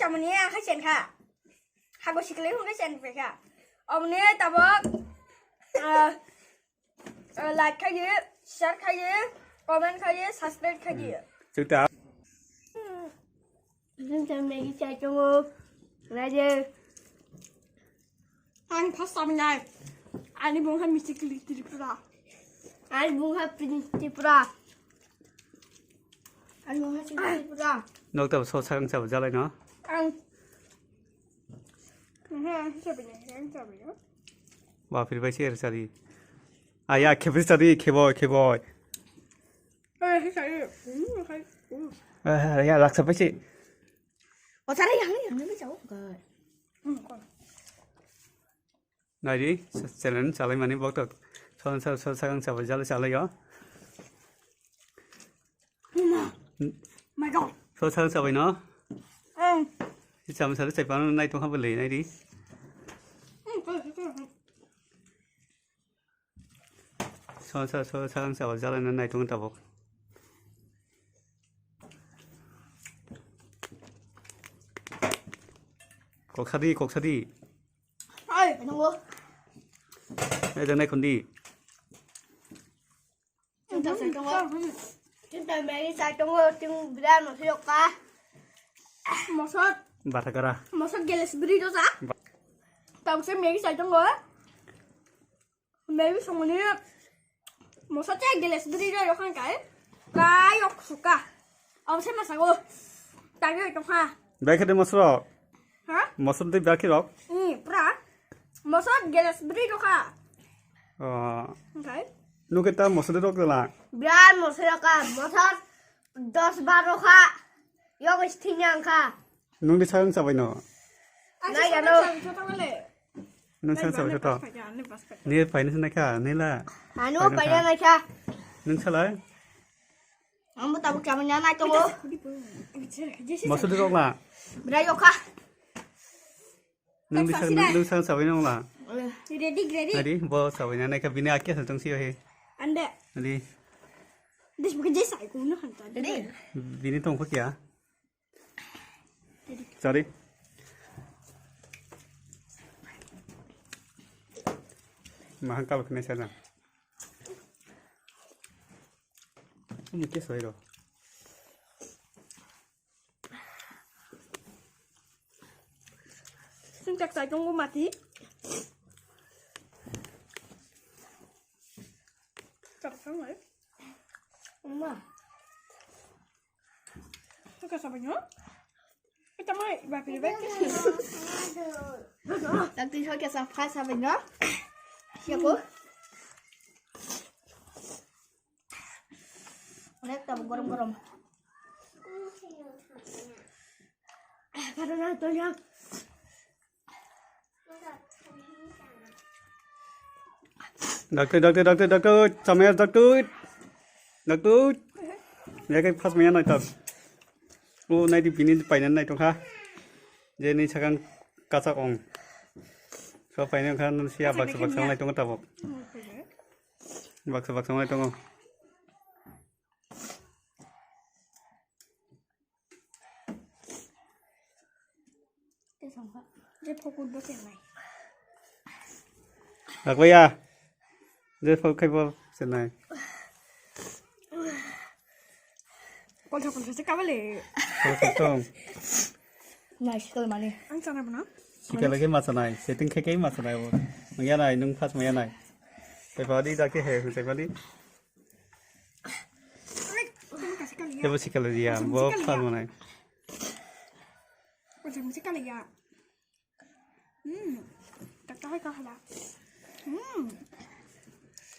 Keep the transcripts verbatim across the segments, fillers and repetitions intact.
Tamoni ang hai chen kha. Hago sikle hung chen pe kha. Omne tabok, ah, ah, like khaye, share khaye, comment khaye, subscribe khaye. Chuta. Jeng jeng Maggie chai tongo. Raje. Ang first time nai. Ani bung ha Mister Tripura. Ani bung ha Prince Tripura. Ani bung ha Prince Tripura. Nok ta so sakang sa jalai no. Ang. Aha, sa bini, ang sa bini. Ba phir bai ser sari. Aya khebri sari khebo khebo. Ay, sa. Hmm, sa. Hmm. Ah, ya laksa pai se. O sari yang yang ni sa. Hmm, kon. Nai di, challenge chalai mani bok tok. Son son son sakang sabai jalai chalai yo. My God. Son sakang sabai no. Ang. Si cham sari chai pano nai tong habo le nai di. Son son son sakang sabai jalai na nai tong tabok. Kok sadi kok sadi. Ai, nungo. Eh, janai khundi. Tinta sai tongo. Tinta Maggie sai tongo, ting birat moso yoka. Mosot. Bathakara. Mosot geles bri dosa. Ba- Tabuk se Maggie sai tongo. Maggie songoni moso che geles bri rok khan kai. Kai ok suka. Om se masago. Tagi tong ha. Bai khade mosro. Ha? Mosro de bai khirok. Ni pra. Moso geles bri rok kha. Oh. Kai. Nuke ta mosro de rok la. Biar mosro ka. Moso dos bar rok kha. Yok sthini ang kha. Nung di sakang sabai no. Ang Nai sakang gano. Sabai kha tawale. Nung sakang sabai kha to. Nai bas kha, nai bas kha. Ni paina sanai kha, ni la. Anu paina kha. Nung salai. Ang bo tabuk chamanya nai to. Jesi, jesi. Maksud rok la. Bra yo kha. Nung di sakang, nung sakang sabai no la. Ready, ready. Adi, bo sabai na nai kha bini akia sa tong si he. Ande. Adi. Dis bukan jesi ai kuno hanta. Ready. Bini tong kho kya? Sorry. Mahang kalo kene sana. Ini kes wairo. Sing tak sai tunggu mati. Tak sang ai. Uma. Oke, sabai no? Ita mai, ba, pili, ba. Tapi so ke sa phai sabai no? Siapa? Onek tabu gorom gorom. Karena to ya. Doctor, doctor, doctor, doctor, chamaya doctor. Doctor. Ya kai phas maya nai tok. O nai di bini paina nai tok ha. Je ni sakang kasak ong. So paina khan sia baksa baksa nai tok tabok. Baksa baksa nai tok. Je pokok bo chenai. Lakwaya. Je pokok khai bo chenai. Kolsa kolsa se kabale. Kolsa tong. Nai sikal mani. Ang sana bana. Sikal ke ma sanai, setting khe ke ma sanai bo. Maya nai, nung phas maya nai. Sai padi da ke he, sai padi. Tebo sikal ya, bo phas manai. Ojang mesti kali ya. Hmm. Tak tahu kah lah. Hmm.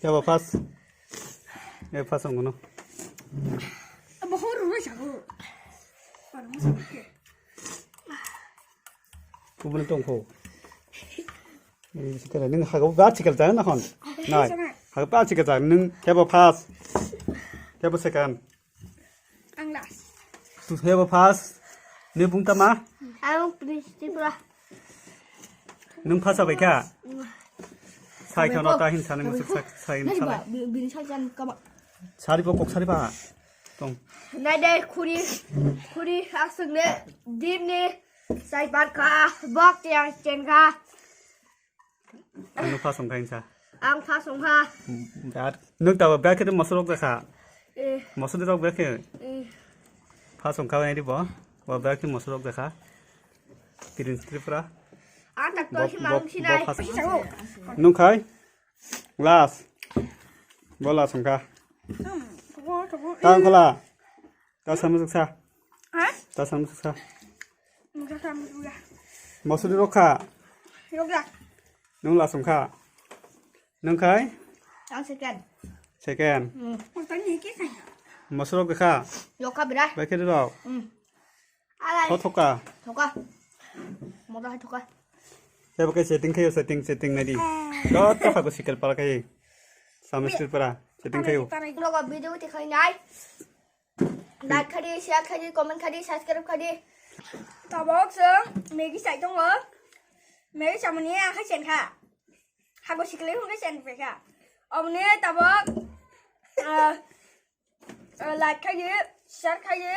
Kebo phas. Eh, phas ang kono. Abo hor ro jago. Paru mo sa ke. Kubun tong kho. Sikal nung hago ba sikal jang na hon. Nai. Hago ba sikal jang nung kebo phas. Kebo second. Ang last. Tu hebo phas. Ni bung tama? Ang Prince Tripura. Nung phas abai kha? Sai khano ta hin sani musuk sak sai hin sani. Bini sai jan kama. Sari bo kok sari ba. Tong. Nai dai khuri khuri asung ne dim ne Sai bat kha, bok tiang chen kha. Ang pha song kha insa. Ang pha song kha. Birat. Nuk tabo birat khe moso rok kha. Eh. Moso rok birat khe. Eh. Pha song kha nai di bo. Bo birat khe moso rok kha. Prince Tripura. Ang tak to si mang sinai. Nuk khai. Last. Bo last song kha. Tang khala. Ta samsuk sa. Ha? Ta samsuk sa. Masa samsuk ya. Masuri rokha. Rokha. Nung lasung kha. Nung khai? Ang second. Second. Hmm. Masuri ni ke khai. Masuri rokha. Rokha bra. Bai khe rok. Hmm. Alai. Tho thoka. Thoka. Moda hai thoka. Sebo ke setting khayo, setting, setting nadi. Dot ta phago sikil para khai. Samsuk para. Setting khayo. Logo video ti khai nai. Like khadi, share khadi, comment khadi, subscribe khadi. Tabok se Maggie sai tongo. Maggie samani ang khai sen kha. Hago sikle hon khai sen pe kha. Omne tabok, ah, ah, like khadi, share khadi,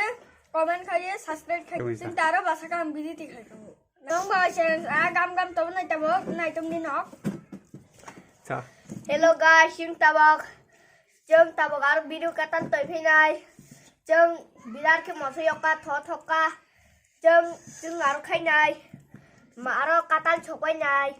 comment khadi, subscribe khadi. Comment sin taro basa kam bidi ti khai tongo. Nong ba channel a gam gam to nai tabok, nai tum ni nok. Sa. Hello guys, sing tabok. Chwng tabok aro video katal toi phinai. Chwng birat khe moso yokka tho thokka. Chwng, chwng aro khainai. Ma aro katal chokpai nai.